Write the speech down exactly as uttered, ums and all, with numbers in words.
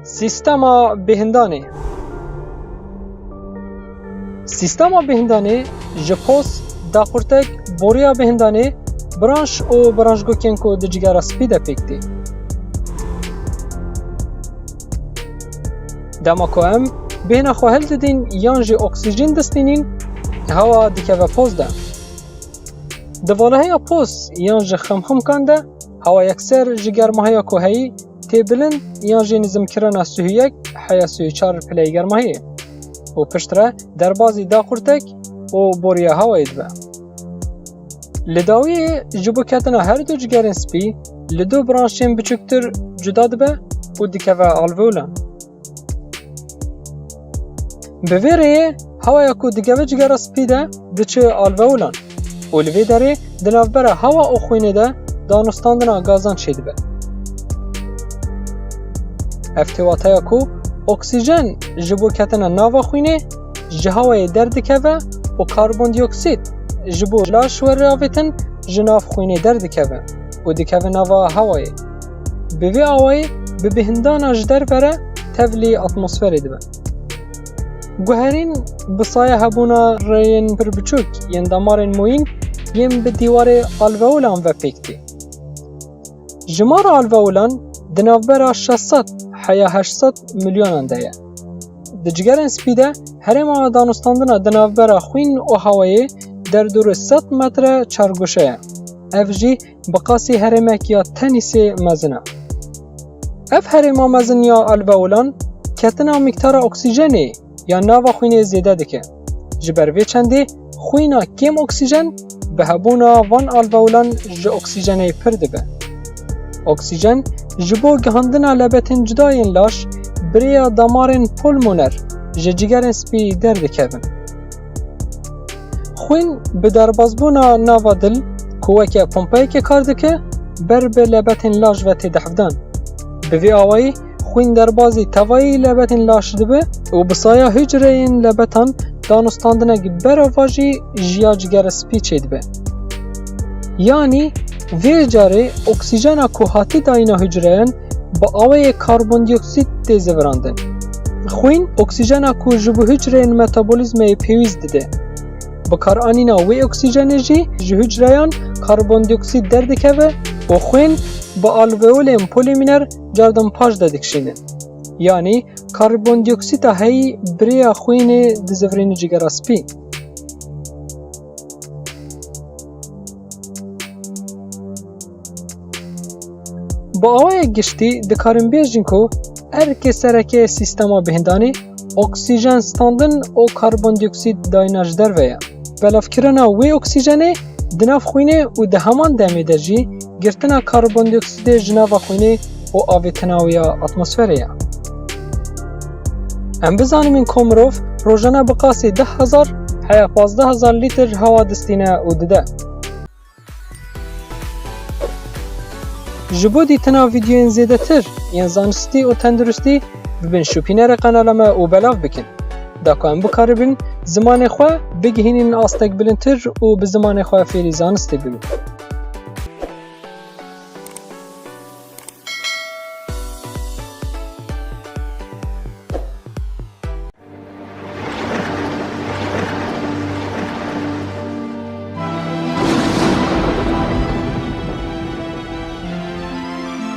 Sîstema bêhindanê. Sîstema bêhindanê ji poz, daqurtek, boriya bêhindanê, branş û branşgokên ku di cigera spî de pêk tê. Dema ku em bêhna xwe hildidîn yan jî oksîjîn distînîn, hewa dikeve poz de. Di valeheya poz yan ji xemxemkan de hewa yekser ji germahiya ku heyî tê bilind yan jî nizimkirina sihû yek heya sihû çar pileyê germahiyê û piştre derbazî daqurtek û boriya hewayê dibe. Li dawiyê ji bo ketina her du cigerên spî li du branşên biçûktir cuda dibe û dikeve alveolan. Bi vê rêyê hewaya ku dikeve cigera spî de diçe alveolan û li vê derê di navbera hewa û xwînê de danûstandina gazan çêdibe. Ev tê wateya ku oksîjen ji bo ketina nava xwînê ji hewayê derdikeve û karbondioksîd ji bo laş were avêtin ji nav xwînê derdikeve û dikeve nava hewayê. Bi vê awayî bi bêhindana ji derve re tevlî atmosferê dibe. Guherîn bi saya hebûna rêyên pir biçûk yên damarên moyîn yên bi dîwarê alveolan ve pêk tê. Jimara alveolan di navbera şeş sed heya heşt sed milyonan de ye. Di cigerên spî de herêma danûstandina di navbera xwîn û hewayê derdorê sed metre çargoşe ye. Ev jî bi qasî herêmek ya tenîsê mezin e. Ev herêma mezin ya alveolan ketina mîktara oksîjenê ya nava xwînê zêde dike. Ji ber vê çendê xwîna kêm oksîjen bi hebûna van alveolan ji oksîjenê pir dibe. Oksîjen ji bo gihandina lebetên cuda yên laş bi rêya damarên pulmoner ji cigerên spî derdikevin. Xwîn bi derbazbûna nava dil ku weke pompeyekê kar dike, ber bi lebetên laş ve tê dehvdan. Bi vê awayî xwîn derbazî tevayî lebetên laş dibe û bi saya hucreyên lebetan danûstandinek berovajî ji ya cigera spî çêdibe. Yanî vê carê oksîjena ku hatî dayîna hucreyan bi awayê karbondioksîd tê zivirandin. Xwîn oksîjena ku ji bo hucreyên metabolîzmayê pêwîst dide. Bikaranîna wê oksîjenê jî ji hucreyan karbondioksîd derdikeve û xwên bi alveolên polîmîner cardan paş de dikişînin. Yanî karbondioksîta heyî bi rêya xwînê dizivirîne cigera spî. Bi awayek giştî dikarin bêjin ku erkê sereke yê sîstema bêhndanê oksîjen standin û karbondioksîd dayîna ji derve ye. Belavkirina wê oksîjenê di nav xwînê û di heman demê de jî girtina karbondioksîdê ji nava xwînê û avêtina wê ya atmosferê ye. Em bizanibin ku mirov rojane bi qasî deh hezar heya pazdeh hezar lîtir hewa distîne û dide. Ji bo dîtina vîdeoyên zêdetir yên zanistî û tenduristî, bibin şopînerê qenala me û belav bikin, da ku em bikaribin zimanê xwe bigihînin astek bilindtir û bi zimanê xwe fêrî zanistê bibin.